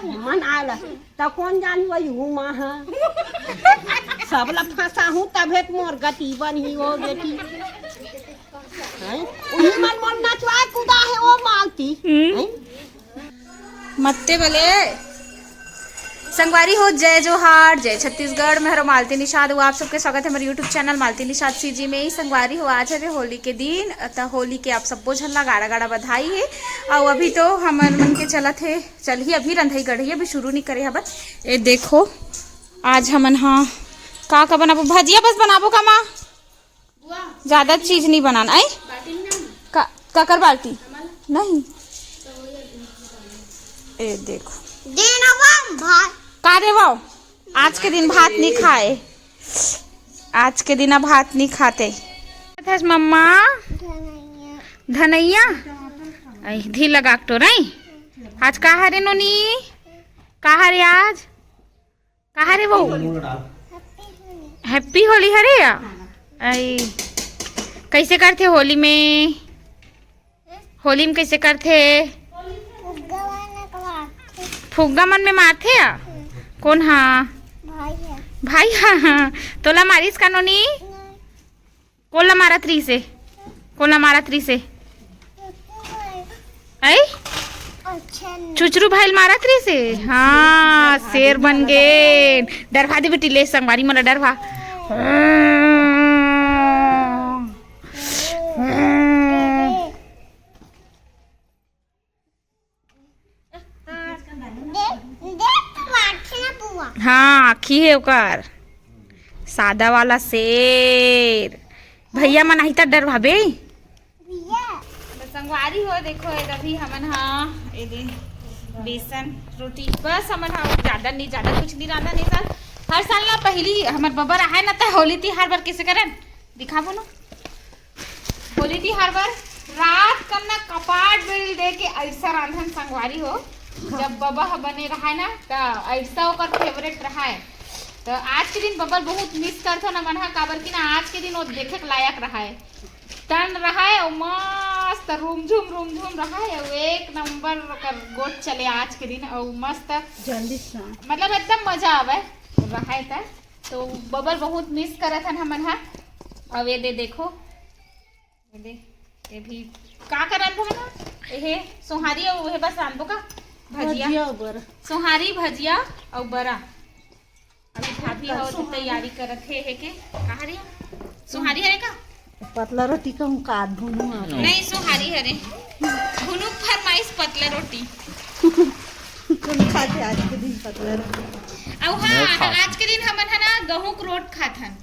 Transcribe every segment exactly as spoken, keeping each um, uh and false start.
मन आला, त कोन जानी वही हुमा ह। सबला फंसा हूँ, तभे त मोर गति बनही ओ बेटी। हैं? उही मन मोर नचवाए कुदा हे ओ मालती। हम्म। हैं? मत्ते बले। संगवारी हो, जय जोहार, जय छत्तीसगढ़। मैं हरो मालती निषाद, वो आप सबके स्वागत है हमारे YouTube channel Malti Nishad CG में। संगवारी हो, आज हरे होली के दिन, त होली के आप सब्बो झन ला गाड़ा गाड़ा बधाई है। और अभी तो हमर मन के चलत है, चल ही अभी रंधई गढ़ी, अभी शुरू नहीं करे हबन। ए देखो, आज हमन हा का का बनाबो, भजिया बस बनाबो का माँ? ज्यादा चीज नहीं बनाना, आई? का, काकर बाल्टी? नहीं। ए देखो। देना बा भात। का देवो? आज के दिन भात नहीं खाए। आज के दिन अब भात नहीं खाते। कथस मम्मा? धनैया? आई, धी लगा के तो नहीं। आज का हरे नोनी? का हरे आज? का हरे वो? हैप्पी होली हरे या? आई, कैसे करथे होली में? होली में कैसे करथे? फुग्गा मन में मारथे या? कोन हा? भाई हा। तोला मारिस का नोनी? कोन ला मारत रहिसे? कोन ला मारत रहिसे? ऐ? चुचरू भाई ल मारत रहिसे? हाँ, शेर बन गे। डरवा दे बेटी, ले संगवारी मन ला डरवा। दे, दे तो मारथे ना बुआ। हाँ, आँखी हे ओकर। सादा वाला शेर। भैया मन आही त डरवाबे। भैया। तो संगवारी हो, देखो, ये अभी हमन हा, ये दे, बेसन रोटी, बस हमन हा, ज्यादा नहीं, ज्यादा कुछ नहीं रांधा नहीं सर। हर साल ना पहली हमर बबर आहे ना, त होली तिहार बर कैसे करन? दिखाबो ना। होली तिहार बर रात कन ना कपाट बेल दे के अइसा रांधन संगवारी हो। जब बबा ह बने रहाय ना, त अइसा ओकर फेवरेट रहाय। त आज के दिन बबा ल बहुत मिस करथन हमन ह, काबर कि ना आज के दिन वो देखे के लायक रहाय। टन रहाय अउ मस्त रुमझुम रुमझुम रहाय अउ एक नंबर ओकर गोठ चले आज के दिन अउ मस्त जल्दी से। मतलब एकदम मजा आवे रहाय त। तो बबा ल बहुत मिस करत हन हमन ह। अब ये दे देखो, ये दे, ये भी का करन था ना? ये सोहारी अउ ये बस रांधबो का? भजिया। भजिया अउ बरा। सोहारी, भजिया अउ बरा। अभी भाभी हो तो तैयारी करत हे, हे के? कहा रही? सोहारी हरे का? पतला रोटी कहूँ का भुनू आप? नहीं, सोहारी हरे। भुनू फरमाइश पतला रोटी। तुम खाते आज के दिन पतला रोटी। अउ हाँ, आज के दिन हमन है ना गहूँ के रोट खात हन।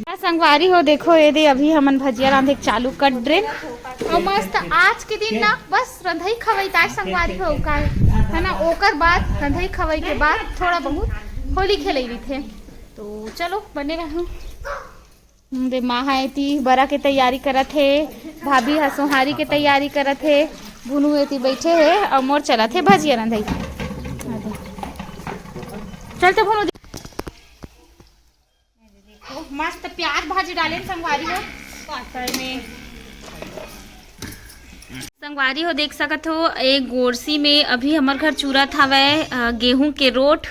हाँ, संगवारी हो, देखो ये दे, अभी हमन भजिया रांधे के चालू कर डरेन। अउ मस्त आज के दिन ना बस रंधई खवई ताय संगवारी हो का है ना, ओकर बाद रंधई खवई के बाद थोड़ा बहुत होली खेलई रहिथे। तो चलो बने रहू। हम्म, दे माँ हा एती बरा के तैयारी करत हे, भाभी हा सोहारी के तैयारी करत हे, भुनू एती बैठे हे अउ मोर चलत हे भजिया रंधई। चल तो भुनू। देखो, मस्त प्याज भाजी डालेन संगवारी हो पातर में। संगवारी हो देख सकत हो, ए गोरसी में अभी हमर घर चूरत हवय, अ, गेहूं के रोट।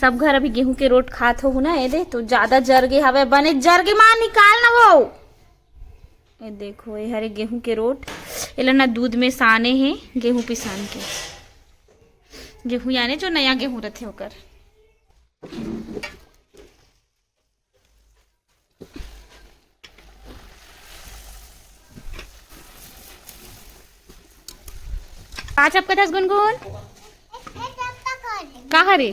सब घर अभी गेहूं के रोट खात हो ना, ये दे तो ज्यादा जर गे हवय, बने जर गे मां निकाल ना वो। ये देखो, ये हरे गेहूं के रोट, एला ना दूध में साने हे, गेहूं पिसान के, गेहूं याने जो नया गेहूं रथे ओकर। का चपकथस गुनगुन? का हरे?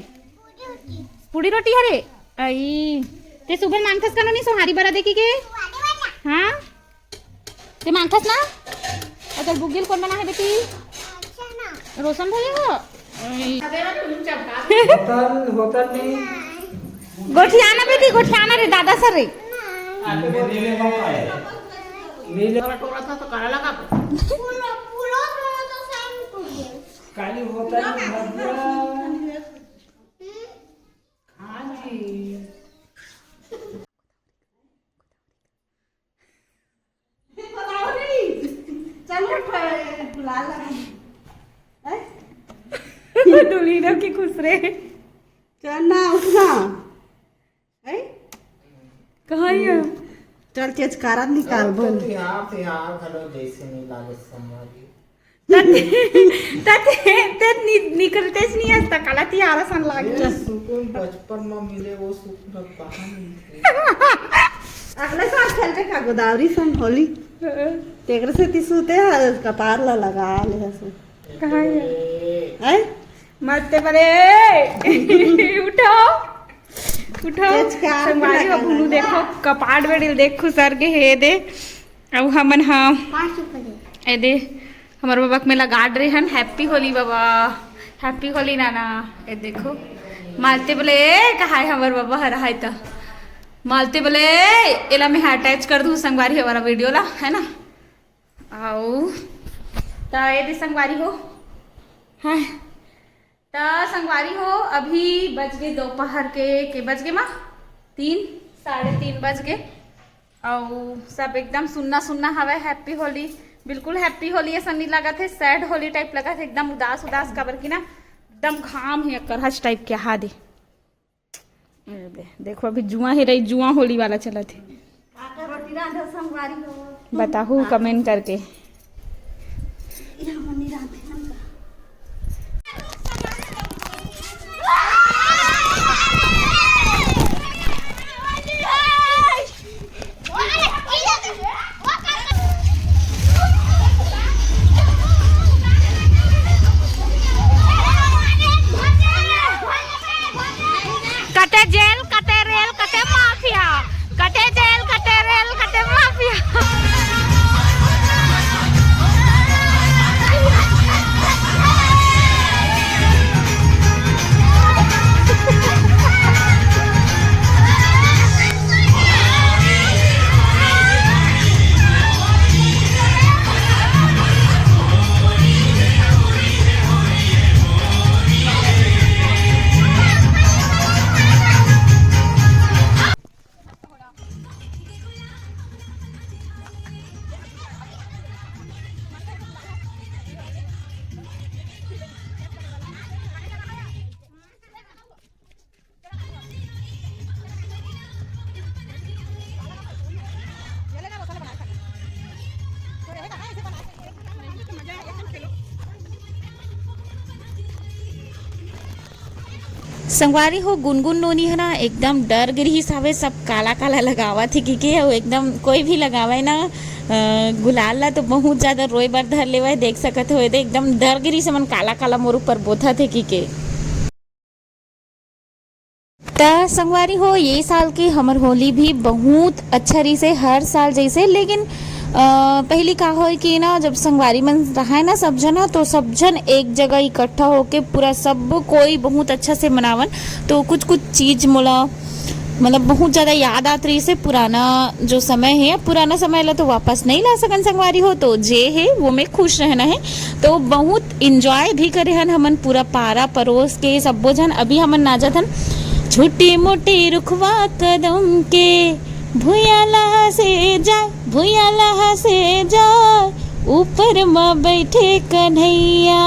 पूड़ी रोटी हरे? अई, ते सुबह मांगथस का नोनी सोहारी बरा देखी के? हाँ? ते मांगथस ना? अउ तोर बुगिल कोन बना हे बेटी? रोशन भैया हो? होटल, होटल में। गोठियाना बेटी, गोठियाना रे दादा सर रे। नीले। काली होटल में भजिया। हाँ जी। चलो, बुला ला। हैं? कि खुश रे। चल ना, उठ ना। हैं? कहाँ ये? चल, चेचकारा निकाल, अब तो बोल। तिहार, तिहार घलो जैसे नहीं लागे संगवारी। तत, तत, तत नि-, निकलतेच नहीं हस, त काला तिहार असन लागे। ये सुकून बचपन में मिले, वो सुकून अब कहाँ मिलते? अगले साल खेलबे का गोदावरी संग होली? हाँ। तेकर से ती सूते ह, कपार ला लगा ले हस। कहाँ ये? हैं? मरते बरे। उठो, उठो। तेज का संगवारी हो, लगा बुनू लगा। देखो, कपाट बड़े देखो, सर के हे दे। अब हमन हा, पाँच रुपये दे। ए दे, हमर बाबा के मेला गाड़ रहे हन। Happy होली बाबा, Happy होली नाना। ए देखो, मालते बोले, ए, कहाँ है हमर बाबा हर है त? मालते बोले, ए, एला मैं attach कर दूँ संगवारी हमारा video ला, है ना? आओ, त ए दे संगवारी हो, हाँ, त संगवारी हो, अभी बज गे दोपहर के, के बज गे माँ? तीन, साढ़े तीन बज गे। अउ सब एकदम सुन्ना सुन्ना हवय। Happy होली, बिल्कुल Happy होली असन नहीं लगत हे, sad होली type लगत हे, एकदम उदास उदास, काबर कि ना एकदम घाम हे करहच type के। हा दे, ए दे, देखो अभी जुआ हे रही, जुआ होली वाला चलत हे। काकर रोटी रांधे संगवारी हो? बताहू comment करके। कते जेल, कते रेल, कते माफिया, कते जेल, कते रेल, कते माफिया। संगवारी हो, गुनगुन नोनी ह ना एकदम डर गे रिहिस हवे, सब काला काला लगावत हे कि के, अउ एकदम कोई भी लगावय ना, अ, गुलाल ला तो बहुत ज्यादा रोए बर धर लेवय, देख सकत हो, एदे एकदम डर गे रिहिस, मन काला काला मोर ऊपर बोथत हे कि के। त संगवारी हो, ये साल के हमर होली भी बहुत अच्छा रहिसे हर साल जैसे, लेकिन अ, पहली का होय कि ना, जब संगवारी मन रहाय ना सब झन ह, तो सब झन एक जगह इकट्ठा होके पूरा सब कोई बहुत अच्छा से मनावन। तो कुछ कुछ चीज मोला मतलब बहुत ज्यादा याद आत रहिसे, पुराना जो समय हे, पुराना समय ला तो वापस नहीं ला सकन संगवारी हो, तो जे हे वो में खुश रहना हे। तो बहुत enjoy भी करे हन हमन पूरा पारा परोस के सब्बो झन। अभी हमन नाचत हन, छोटे मोटे रुखवा कदम के, भुइयां लहसे जाय, भुइयां लहसे जाय, ऊपर म बइठे कन्हैया।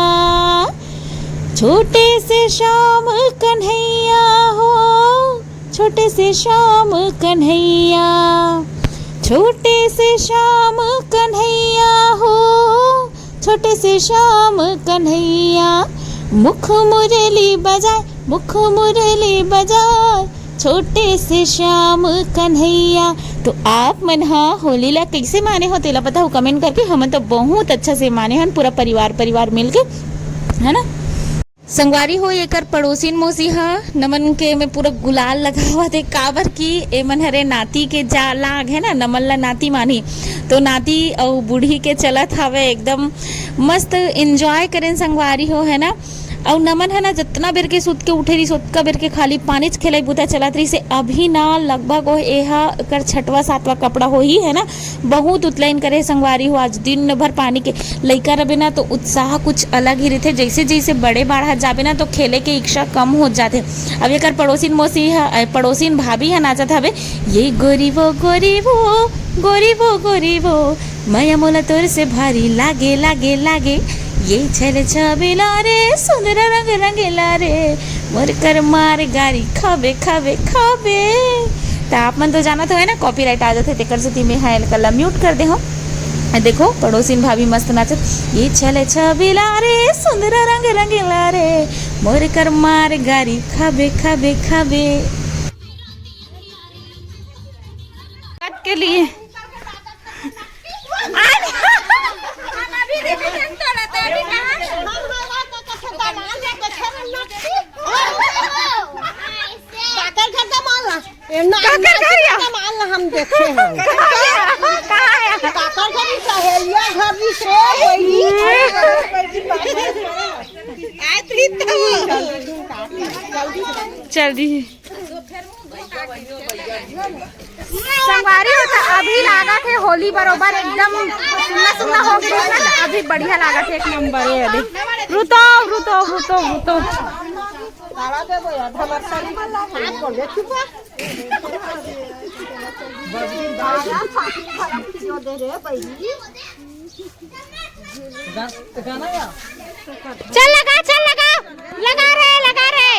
छोटे से श्याम कन्हैया हो, छोटे से श्याम कन्हैया, छोटे से श्याम कन्हैया हो, छोटे से श्याम कन्हैया, मुख मुरली बजाय, मुख मुरली बजाय, छोटे से श्याम कन्हैया। तो आप मन ह होली ला कैसे माने हो, तेला बताओ comment करके। हमन तो बहुत अच्छा से माने हन, पूरा परिवार, परिवार मिलके, है ना। संगवारी हो, एकर पड़ोसिन मौसी ह नमन के में पूरा गुलाल लगावत हे, काबर कि एमन हरे नाती के जा लाग है ना, नमन ला नाती मानी, तो नाती अउ बूढ़ी के चलत हवे एकदम मस्त enjoy करेन संगवारी हो, है ना। अउ नमन है ना, जतना बेर के सुत के उठे रहिस, ओतका बेर के खाली पानीच खेलई बुता चलत रहिस। अभी ना लगभग ओ एहा एकर छठवा सातवा कपड़ा होही, है ना। बहुत उतलाइन करे संगवारी हो, आज दिन भर पानी के। लइका रबे ना तो उत्साह कुछ अलग ही रहिथे, जैसे जैसे बड़े बाढ़त जाबे ना तो खेले के इच्छा कम हो जाथे। अब एकर पड़ोसिन मौसी ह, अ, पड़ोसिन भाभी ह नाचत हवे, ये गोरी वो गोरी वो, गोरी वो गोरी वो, मया मोला तोर से भारी लागे लागे लागे, ये छल छबीला रे, सुंदर रंग रंगेला रे, मोर कर मार गारी खाबे, खाबे, खाबे। त आप मन तो जानत होए ना, कॉपीराइट आ जाथे, तेकर सेती मैं हा एला म्यूट कर दे हूँ। आ देखो, पड़ोसिन भाभी मस्त नाचत, ये छल छबीला रे, सुंदर रंग रंगेला रे, मोर कर मार गारी खाबे, खाबे, खाबे। के लिए। काकर घर का माल ना। ए, ना, काकर घर या? का माल ना हम देखे हैं। कहाँ है? काकर घर ही सहेलिया घर ही से वही। चल दी। संगवारी हो, त अभी लागत हे होली बरोबर एकदम सुन्ना सुन्ना हो गई ना, त अभी बढ़िया लागत हे, एक नंबर हे अभी। रुतो, रुतो, रुतो, रुतो। चल लगा, चल लगा, लगा रे, लगा रे।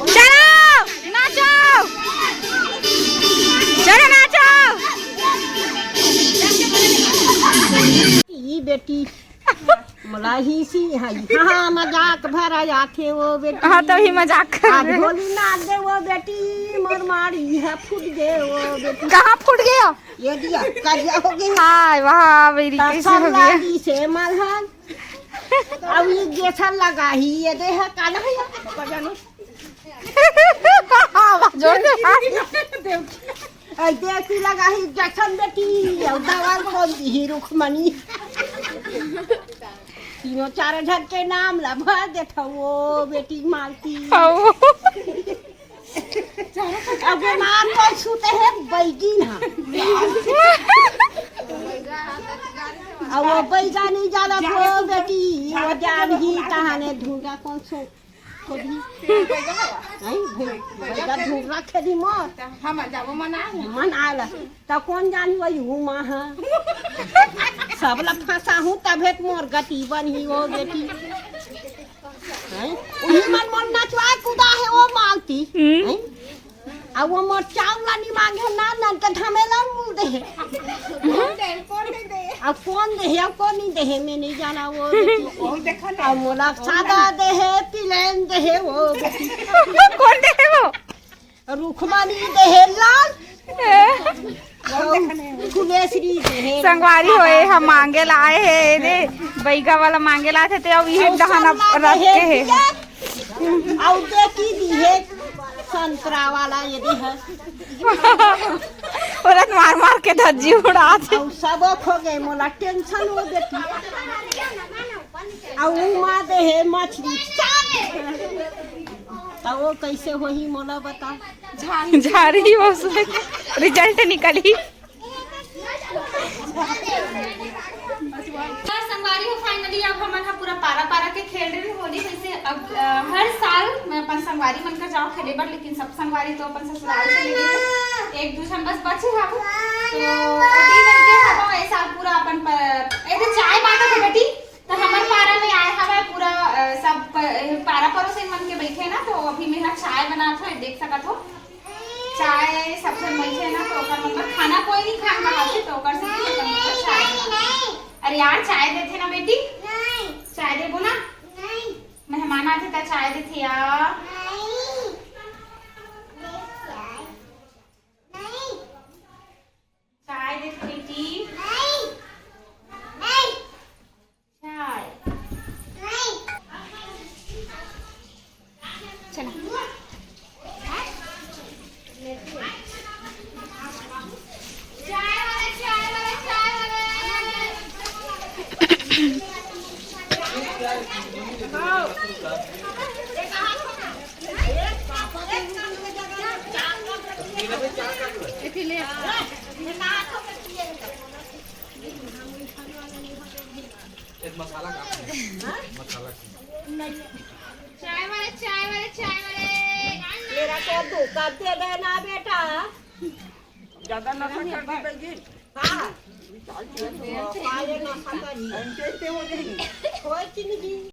चलो, नाचो। चलो, नाचो। ई बेटी, मोला ही सी, हाँ, हाँ, मजाक भरा जाथे वो बेटी। हाँ, तो ही मजाक कर आज रहे। होली ना दे वो बेटी, मोर मारी है फूट गए वो बेटी। कहाँ फूट गया? ये दिया, करिया हो गई। हाय, वाह, मेरी कैसे हो गया? लागी से मलहन। अब ये गेठल लगा ही, ये दे है, काला है या? जोर से। अउ देसी लगा ही जखन बेटी, अउ दवाल कौन दी ही रुखमनी। तीनों चार झन के नाम ला भर देथव वो बेटी मालती। हौ। अब बीमार कोई सुते है बैगी ना। अब वो बैगा नहीं जाना वो बेटी, वो जान ही तहाने धुंगा कौन सो। कभी। नहीं, भे-, भैया धूप रखे दी मोर। हम जाबो मना। मन आला। त कौन जानी वही हुमा है। सब ला फंसा हूँ तभे त मोर गति बनी हो बेटी। हैं? उही मन मोर नचवा कुदा है वो मालती। हम्म। हैं? अब वो मोर चावल ला नहीं मांगे ना, नन के धमेला मुल दे है। अब कौन दे है, अब कौन नहीं दे है, मैं नहीं जाना वो बेटी। अब मोला सादा दे है, प्लेन दे है वो बेटी। कौन दे है वो? रुखमानी दे है लाल। फुलेसरी दे है। संगवारी होए, हम मांगे लाए है रे, बैगा वाला मांगे लाए थे, ते अब ये अउ दहन अब सन्ना रख दे के है। पियर। अउ देखी दी है संतरा वाला ये दे है। औरत मार मार के धज्जी उड़ात। अउ सबक हो गए, मोला टेंशन हो बेटी। अउ उमा दे है मछली। त वो कैसे होही मोला बता। झारी उसमें रिजल्ट निकली। तो संगवारी हो, फाइनली अब हमन ह पूरा पारा पारा के खेल रहे होली, जैसे अब, अ, हर साल मैं अपन संगवारी मन कर जाओ खेले बर, लेकिन सब संगवारी तो अपन ससुराल चले गए, एक दू झन बस बचे हव। तो ओती मन के हवा ए साल पूरा अपन प-, ए तो चाय बांटत हे बेटी, तो हमर पारा में आए हवा पूरा, अ, सब प-, पारा पड़ोसी मन के बैठे ना, तो अभी मेरा चाय बनात हो, देख सकत हो। चाय सब झन बैठे ना, तो ओकर मतलब खाना कोई नहीं खान बहाते, तो ओकर से भी अपन मतलब चाय बनात हो। अरे यार, चाय देथे ना बेटी, चाय देबो ना। मेहमान आथे त चाय देथे या? चाय देथे बेटी। चाय। चला। एक मसाला का, मसाला का। चाय वाले, चाय वाले, चाय वाले। मेरा को धोखा दे देना बेटा। ज्यादा नशा कर दी बेटी। हाँ। पाले नशा करी। ऐसे हो जाएगी। कोई चीज नहीं।